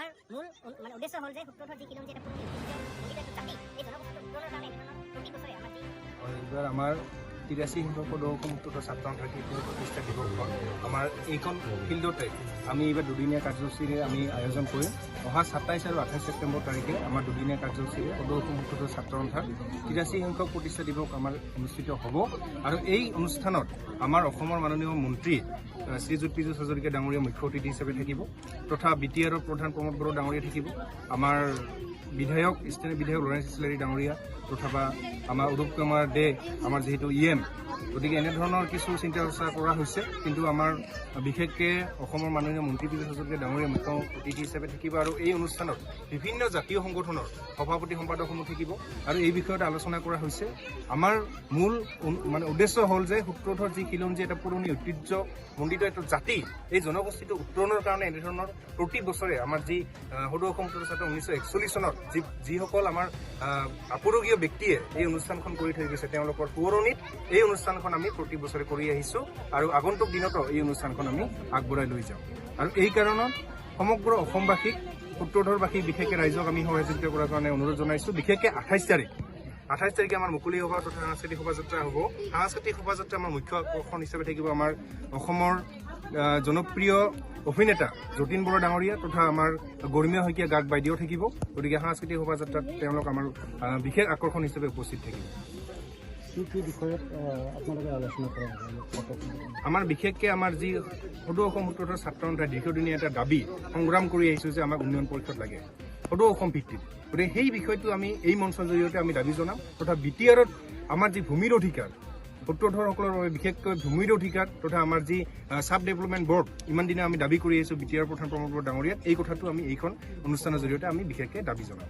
আমাৰ মূল মানে উদ্দেশ্য হ'ল যে সূত্ৰধৰ যি খিলঞ্জীয়া এটা পুৰণি ঐতিহ্য মণ্ডিত জাতি, এই জনগোষ্ঠীটোৰ উত্তৰণৰ কাৰণে এনেধৰণৰ প্ৰতি বছৰে আমাৰ যি এইবাৰ আমাৰ 83 সংখ্যক সদৌ অসম সূত্ৰধৰ ছাত্ৰ সন্থাৰ প্ৰতিষ্ঠা দিৱসখন আমাৰ এইখন ফিল্ডতে আমি এইবাৰ দুদিনীয়া কাৰ্যসূচীৰে আমি আয়োজন কৰিম। অহা 27 আৰু 28 ছেপ্টেম্বৰ তাৰিখে আমাৰ দুদিনীয়া কাৰ্যসূচীৰে সদৌ অসম সূত্ৰধৰ ছাত্ৰ সন্থাৰ 83 সংখ্যক প্ৰতিষ্ঠা দিৱস আমাৰ অনুষ্ঠিত হ'ব। আৰু এই অনুষ্ঠানত আমাৰ অসমৰ মাননীয় মন্ত্ৰী শ্ৰীযুত পীযুষ হাজৰিকা ডাঙৰীয়া মুখ্য অতিথি হিচাপে থাকিব তথা বিটিআৰৰ প্ৰধান প্ৰমোদ বড়ো ডাঙৰীয়া থাকিব, আমাৰ বিধায়ক, স্থানীয় বিধায়ক লৰেন্স ইছলাৰী ডাঙৰীয়া তথা আমাৰ অৰূপ কুমাৰ দে, আমাৰ যিহেতু ইএম। গতিকে এনেধৰণৰ কিছু চিন্তা চৰ্চা কৰা হৈছে। কিন্তু আমাৰ বিশেষকৈ অসমৰ মাননীয় মন্ত্ৰী পীযুষ হাজৰিকা ডাঙৰীয়া মুখ্য অতিথি হিচাপে থাকিব আৰু এই অনুষ্ঠানত বিভিন্ন জাতীয় সংগঠনৰ সভাপতি, সম্পাদকসমূহ থাকিব আৰু এই বিষয়ত আলোচনা কৰা হৈছে। আমাৰ মূল মানে উদ্দেশ্য হ'ল যে সূত্ৰধৰ যি খিলঞ্জীয়া এটা পুৰণি ঐতিহ্য মণ্ডিত এটা জাতি, এই জনগোষ্ঠীটো উত্তৰণৰ কাৰণে এনেধৰণৰ প্ৰতি বছৰে আমাৰ যি সদৌ অসম সূত্ৰধৰ ছাত্ৰ 1941 চনত যিসকল আমাৰ আপুৰুগীয় ব্যক্তিয়ে এই অনুষ্ঠানখন কৰি থৈ গৈছে, তেওঁলোকৰ সোঁৱৰণিত এই অনুষ্ঠানখন আমি প্ৰতি বছৰে কৰি আহিছোঁ আৰু আগন্তুক দিনতো এই অনুষ্ঠানখন আমি আগবঢ়াই লৈ যাম। আৰু এই কাৰণত সমগ্ৰ অসমবাসীক, সূত্ৰধৰবাসী বিশেষকৈ ৰাইজক আমি সহযোগিতা কৰাৰ কাৰণে অনুৰোধ জনাইছোঁ। বিশেষকৈ 28 তাৰিখে আমাৰ মুকলি সভা তথা সাংস্কৃতিক শোভাযাত্ৰা হ'ব। সাংস্কৃতিক শোভাযাত্ৰা আমাৰ মুখ্য আকৰ্ষণ হিচাপে থাকিব আমাৰ অসমৰ জনপ্ৰিয় অভিনেতা যতীন বৰা ডাঙৰীয়া তথা আমাৰ গৰিমীয়া শইকীয়া গাৰ্গ বাইদেউ থাকিব। গতিকে সাংস্কৃতিক শোভাযাত্ৰাত তেওঁলোক আমাৰ বিশেষ আকৰ্ষণ হিচাপে উপস্থিত থাকিব। কি কি বিষয়ত আপোনালোকে আলোচনা কৰা হ'ব? আমাৰ বিশেষকৈ আমাৰ যি সদৌ অসম সূত্ৰধৰ ছাত্ৰ সন্থাই দীৰ্ঘদিনীয়া এটা দাবী সংগ্ৰাম কৰি আহিছোঁ যে আমাক উন্নয়ন পৰিষদ লাগে সদৌ অসম ভিত্তিত। গতিকে সেই বিষয়টো আমি এই মঞ্চৰ জৰিয়তে আমি দাবী জনাম তথা বিটিআৰত আমাৰ যি ভূমিৰ অধিকাৰ, সূত্ৰধৰসকলৰ বাবে বিশেষকৈ ভূমিৰ অধিকাৰ তথা আমাৰ যি চাব ডেভেলপমেণ্ট বৰ্ড ইমান দিনে আমি দাবী কৰি আহিছোঁ বিটিআৰ প্ৰধান প্ৰমোদ বড়ো ডাঙৰীয়াক, এই কথাটো আমি এইখন অনুষ্ঠানৰ জৰিয়তে আমি বিশেষকৈ দাবী জনাম।